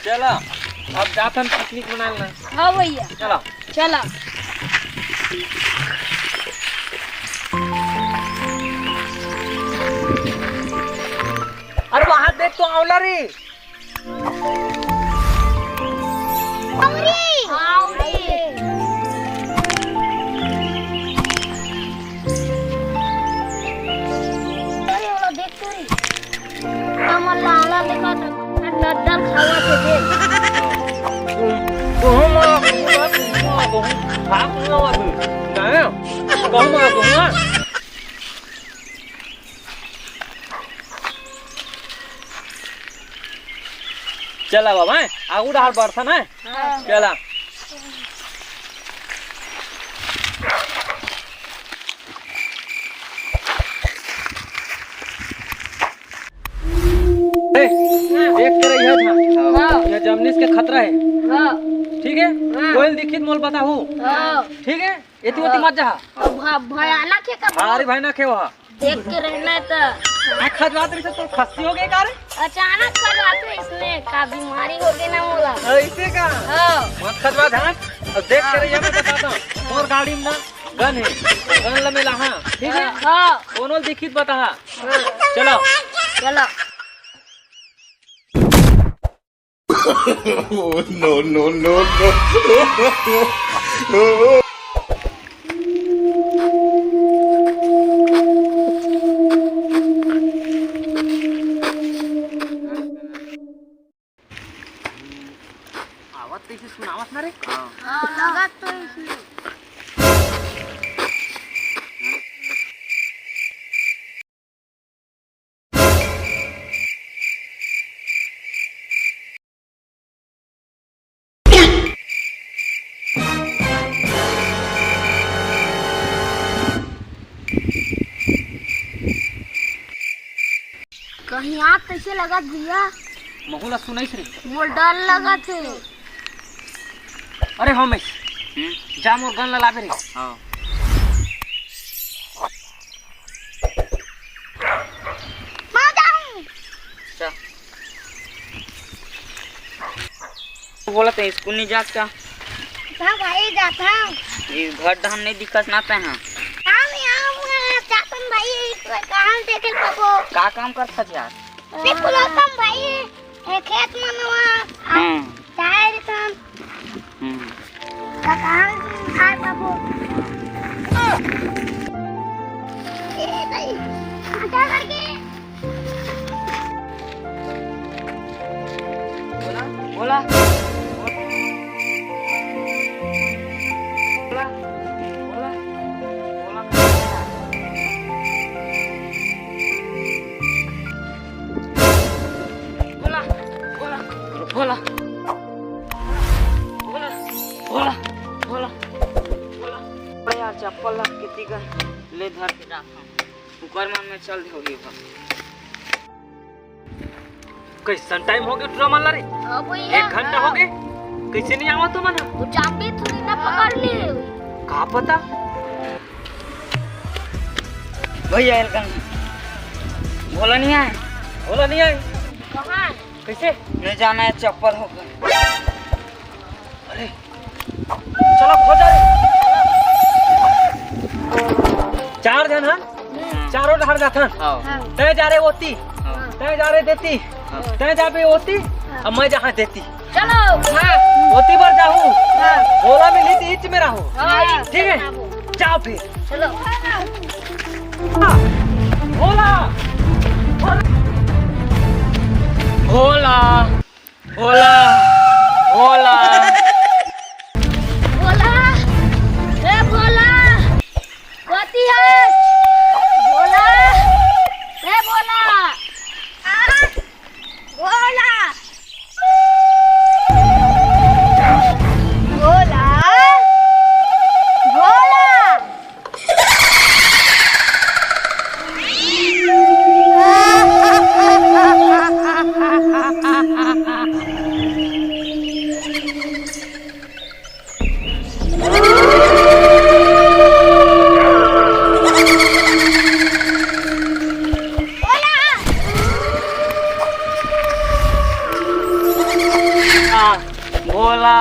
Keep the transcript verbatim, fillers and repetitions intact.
चला, अब जाथन पिकनिक मनाए ला। हाँ भैया। चला। चला। अरे वहाँ देख तो आंवला रे। आंवरी। आंवरी। अरे वो देख तो रे। हमन ला आंवला देखा था, डर डर खावा के दे। कहूँ मा, कहूँ मा, कहूँ मा, कहूँ मा, कहूँ मा, कहूँ मा। चला बाबा, हैं? आगू डहार बढ़थन, हैं? हाँ। चला। ए, देख के रहिया था। हाँ। ये जमनीस के खतरा है। हाँ। ठीक है? हाँ। कोई दिखित मोल बताहू। हाँ। ठीक है? एती ओती हाँ। मत जा। अब भ-, भयानक है का? अरे भाई ना खेवा। देख के रहना है तो। आ खजवात रही तो खस्सी हो गई का रे? अचानक खजवात रही इसने का बीमारी हो गई ना मोला। ऐसे का? हाँ। मत खजवा धान। अब देख के रहिया मैं बताता हूँ। मोर गाड़ी में ना गन है। गन ल में लाहा। ठीक है? हाँ। कोनो दिखित बताहा। हाँ। चलो। चलो। Oh, no, no, no, no. आवत तइसे सुनावत ना रे। हाँ। हाँ, लगत तो इसमें। कहीं आग कइसे लगत भैया? महू ला सुनाइस रे। मोर डर लगत हे। अरे होमेश, हम्म? जा मोर गन ला लाबे रे। हाँ। मैं जाऊं। जा। बोला तो स्कूल नहीं जात का? हाँ भाई, जाता हूँ। ये घर डहन नहीं दिखत ना तै, हाँ? हम यहाँ हुआ जातन भाई, कहाँ देखे पाबो? का काम करत हस यार? नहीं, पुलोतम भाई, ए, खेत मनवा, आ, हम्म। जाए रे तन। हम्म। का कहाँ आए पाबो? ए, भाई, आटा करके। बोला, बोला। बोला, बोला, बोला। बोला, बोला, बोला। बोला, बोला, बोला, बोला। अरे यार, चप्पल ला किती का ले धर के जात हूँ। ऊपर मन में चल दे होगी बा। कइसन टाइम हो गया टूरा मन ला रे? हाँ भैया, एक घंटा हाँ। हो गए, कइसे नहीं आवा तुमन? वो चाबी थोड़ी ना पकड़ ले। का पता? भैया, एलकन भोला नहीं आए? भोला नहीं आए? कहाँ है? कइसे? नहीं जाना है, चप्पल होकर। अरे, चलो खोजा रे। चार झन हन, चारों डहर जाथन। हाँ। तैं जा रे ओती, हाँ। तैं जा रे देती, हाँ। तैं जाबे ओती, हाँ। अब मैं जहाँ देती। चलो। हाँ। ओती बर जाहू। हाँ। भोला मिलही त इच में रहू। हाँ। ठीक है? जाओ फिर। चलो। भोला। भोला। भोला। भोला। भोला। ए भोला। कोती है? भोला। ए भोला। आ? भोला। भोला। भोला। भोला।